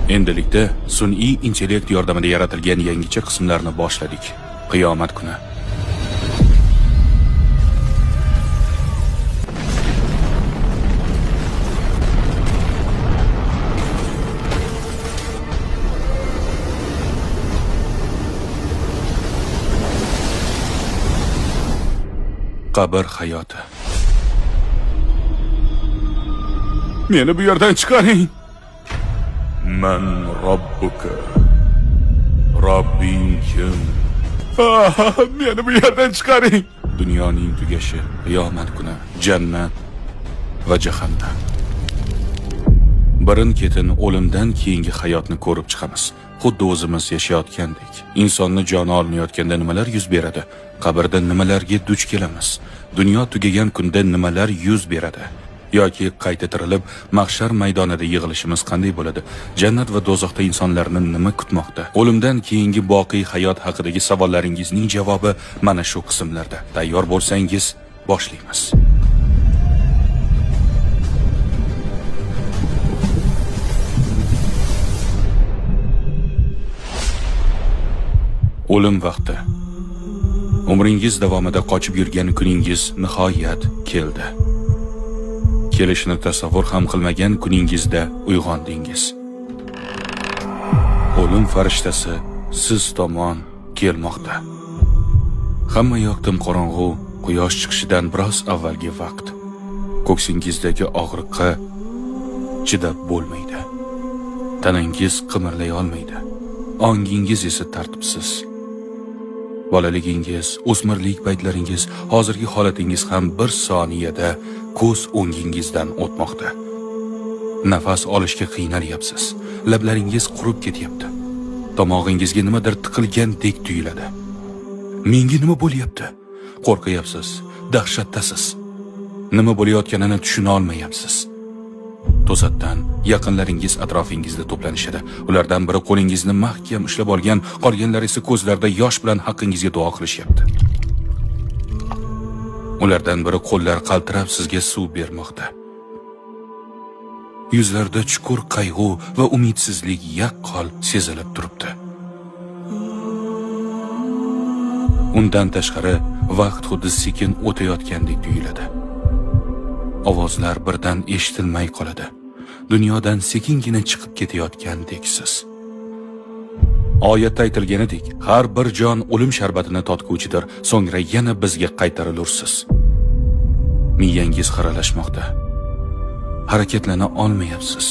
Endilikda sun'iy intellekt yordamida yaratilgan yangicha qismlarni boshladik. Qiyomat kuni. Qabr hayoti. Meni bu yerdan chiqaring. Man robbuka. Robbing kim? Meni bu yerdan chiqaring. Dunyoning tugashi, qiyomat kuni, jannat va jahannam. Birin-ketin o'limdan keyingi hayotni ko'rib chiqamiz. Xuddi o'zimiz yashayotgandek. Insonni joni olinayotganda nimalar yuz beradi? Qabrda nimalarga duch kelamiz? Dunyo tugagan kunda nimalar yuz beradi? Yoki qayta tirilib mahshar maydonida yig'ilishimiz qanday bo'ladi? Jannat va do'zaxda insonlarni nima kutmoqda? O'limdan keyingi boqiy hayot haqidagi savollaringizning javobi mana shu qismlarda. Tayyor bo'lsangiz, boshlaymiz. O'lim vaqti. Umringiz davomida qochib yurgan kuningiz nihoyat keldi. Kelishini tasavvur ham qilmagan kuningizda uyg'ondingiz. O'lim farishtasi siz tomon kelmoqda. Hamma yoq tim qorong'u, quyosh chiqishidan biroz avvalgi vaqt. Ko'ksingizdagi og'riqqa chidab bo'lmaydi. Tanangiz qimirlay olmaydi. Ongingiz esa tartibsiz. Bolaligingiz, o'smirlik paytlaringiz, hozirgi holatingiz ham bir soniyada ko'z o'ngingizdan o'tmoqda. Nafas olishga qiynalyapsiz. Lablaringiz qurib ketyapti. Tomog'ingizga nimadir tiqilgandek tuyuladi. Menga nima bo'lyapti? Qo'rqyapsiz, dahshatdasiz. Nima bo'layotganini tushuna olmayapsiz. To'satdan yaqinlaringiz atrofingizda to'planishadi. Ulardan biri qo'lingizni mahkam ushlab olgan, qolganlari esa ko'zlarida yosh bilan haqqingizga duo qilishyapti. Ulardan biri qo'llar qaltirab sizga suv bermoqda. Yuzlarida chuqur qayg'u va umidsizlik yaqqol sezilib turibdi. Undan tashqari vaqt xuddi sekin o'tayotgandek tuyuladi. Ovozlar birdan eshitilmay qoladi. Dunyodan sekingina chiqib ketayotgandeksiz. Oyatda aytilganidek, har bir jon o'lim sharbatini totguvchidir, so'ngra yana bizga qaytarilursiz. Miyangiz xiralashmoqda. Harakatlana olmayapsiz.